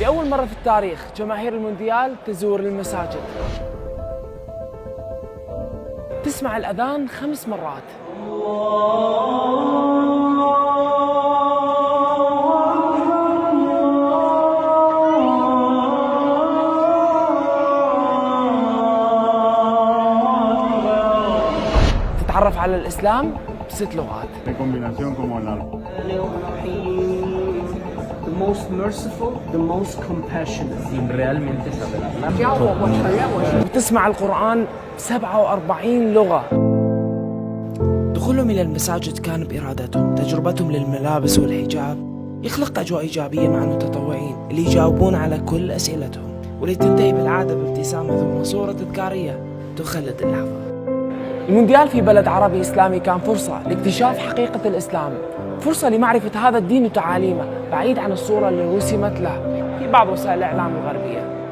لأول مرة في التاريخ جماهير المونديال تزور المساجد، تسمع الأذان 5 مرات، تتعرف على الإسلام ب6 لغات. The most merciful, the most compassionate. Sin realmente saber hablar. وتسمع القرآن 47 لغة. دخولهم إلى المساجد كان بإرادتهم. تجربتهم للملابس والحجاب يخلق أجواء إيجابية مع المتطوعين اللي يجاوبون على كل أسئلتهم، واللي تنتهي بالعادة بابتسامة ثم صورة تذكارية تخلد اللحظة. المونديال في بلد عربي إسلامي كان فرصة لاكتشاف حقيقة الإسلام، فرصة لمعرفة هذا الدين وتعاليمه بعيد عن الصورة اللي رسمت له في بعض وسائل الإعلام الغربية.